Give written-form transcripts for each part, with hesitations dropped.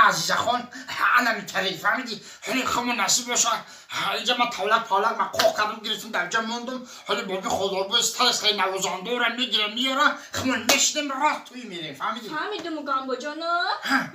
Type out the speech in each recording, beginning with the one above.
Азизахон ана митарӣ, фаҳмидӣ? Ҳоли хуму насиб боша. Инҷа ман тавлак павлак ман қоқ кардам, гирифтам, дар ҷа мондум. Ҳоли боби холдорбои старес хай навозандора мегирам, меёра, хумон мешидем, рост туй мерем, фаҳмидӣ? Фаҳмидум, Мугамбоҷоно.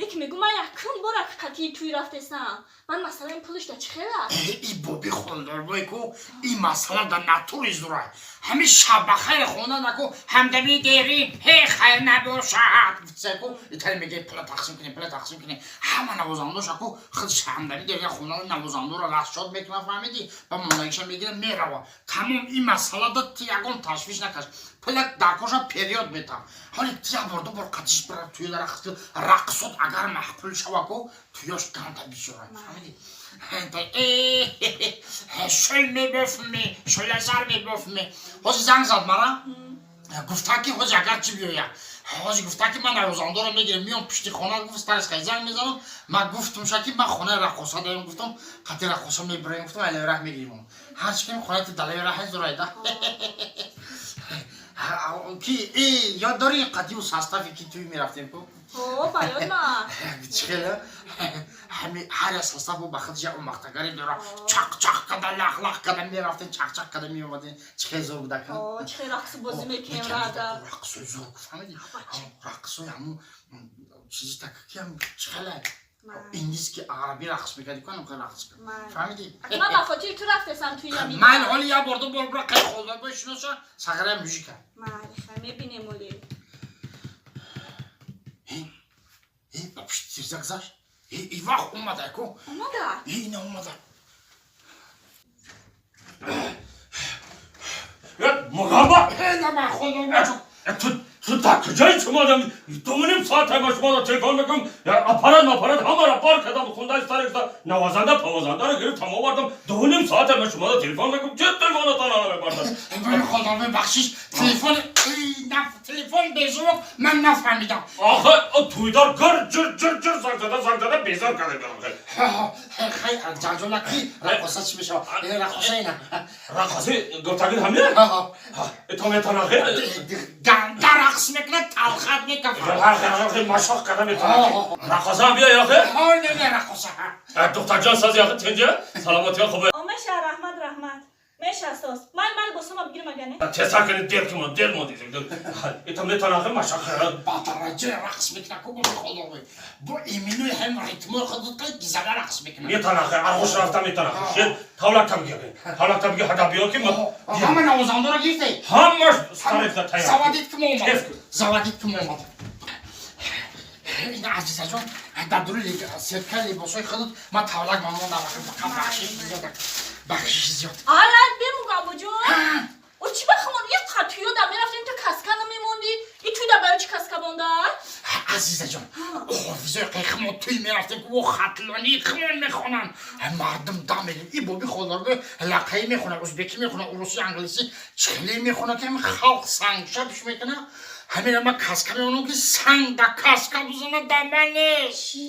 Яке мегӯ, ман якум бора қатии туй рафтесам. Ман масъалаи пулиш да чӣ хел аст? И боби холдорбой ку, и масъала да натури зурай. Ҳами шаббахайр хонда наку, ҳамдами дери ҳе хайр набошад ку, итари меге, пула тақсим кунем, пула тақсим кунем. Ҳама навозандоша ку, худ ҳамдами дери хонда навозандора расчёт мекунад, фаҳмидӣ? Ба мондагиша мегира, мерава, тамом. Ин масъала да ти ягон ташвиш накаш, пула даркоша период метам. Ҳоли ти як бор, ду бор қатиш бира, туёда рақсот агар маъқул шава ку, туёш ганда бисёра, фаҳмидӣ? Шӯл мебофме, шӯлазар мебофме. Ҳозир занг зад мара, гуфта ки ҳозир агар чӣ биёя. Ҳозир гуфта ки ман навозандоро мегирем, миём пушти хона. Гуфт, старес хай занг мезанам. Ман гуфтум ша ки ман хонаи раққоса дорем, гуфтам, қати раққоса мебироем, гуфтам, алави раҳ мегирем. Ҳарчи кем хонаи далави раҳ зурайда ки ёд дорӣ, қадиму составе ки туй мерафтем ку? О, ба ёд ма. Чӣ хеле ҳами ҳар як состав ба худ як омахтагаре дора, чақ-чақ када, лах-лах када мерафтем, чақ-чақ када меомадем. Чӣ хеле зор буда. О, чӣ хел рақсу бозӣ мекунем рада. Рақсои зор, фаҳмидӣ? Рақсои ҳамун чизи так ки чӣ хеле индиски, араби рақс мекарди ку, ҳам рақс, фаҳмидӣ? Ман ба хотири ту рафтесам туи. Майли, ҳоли як бор, ду бор бира, қай холда бой шиноса, сағирая мужика. Майли, хай, мебинем оли. Ба пушти тирза гузашт. И вақт омада ку. Омада? Ина омада. Мугамба! На, холдор. Ту дар куҷои шумо? 2:30 соат ба шумо телефон мекунам, аппарат маппарат ҳамаро бор кардам, хундаи старекса навозанда павозандаро гирифтам, овардам. 2:30 соат ба шумо телефон мекунам, че телефонатон намебардад? Холдор, бахшиш, телефон, телефон беззвук, ман нафаҳмидам. Охе, туйдор гир ҷир ҷир ҷир занг зада, занг зада, безор карда. Хай, ҷанҷола ки раққоса чӣ мешавад? Раққоса ина. Раққоси гуфтагин ҳамин то метонахе. Ганда рақс мекунад, талхат мекафад. Машоқ карда метонахе, раққоса биё яхе. Не, раққоса. Духтарҷон, сози яхе, тинҷа, саломатиё хубе? Меша, раҳмат, раҳмат, меша, соз. Ман ман босома бигирам агане. Тезтар кунед, дер ки мо дер мо дидем. Это метонахе машоқ. Ба дараҷаи рақс мекунад ку, холдорбой, бо иминои ҳам ритмои худ гизада рақс мекунад. Метонахе, арғуш рафта метонахе. Шер тавлакта бигир, тавлакта бигир, ҳада биё ки. Ҳама навозандора гирифте? Ҳамаш старекса тайёр. Заводить ки мо омад, заводить ки мо омад. Ина, Азизаҷон, дар дури сеткаи либосҳои худат ман тавлак мамондам. Фақат бахшиш зиёд, бахшиш зиёд. Ара, бемугамбоҷон, о, чӣ ба хамон як туёда мерафтем, ту каска намемондӣ? И туйда барои чӣ каска монда? Азизаҷон, ҳофизои қайхимо туй мерафтем ки о хатлонӣ химон мехонанд, мардум дам медем. И боби холдорбо лақаӣ мехонад, узбекӣ мехонад, урусӣ, англисӣ, чихеле мехонад ки ҳами халқ сангшапш мекунад. Ҳамина ман каска мемонам ки санг да каска бизана, да ман нест. Чӣ?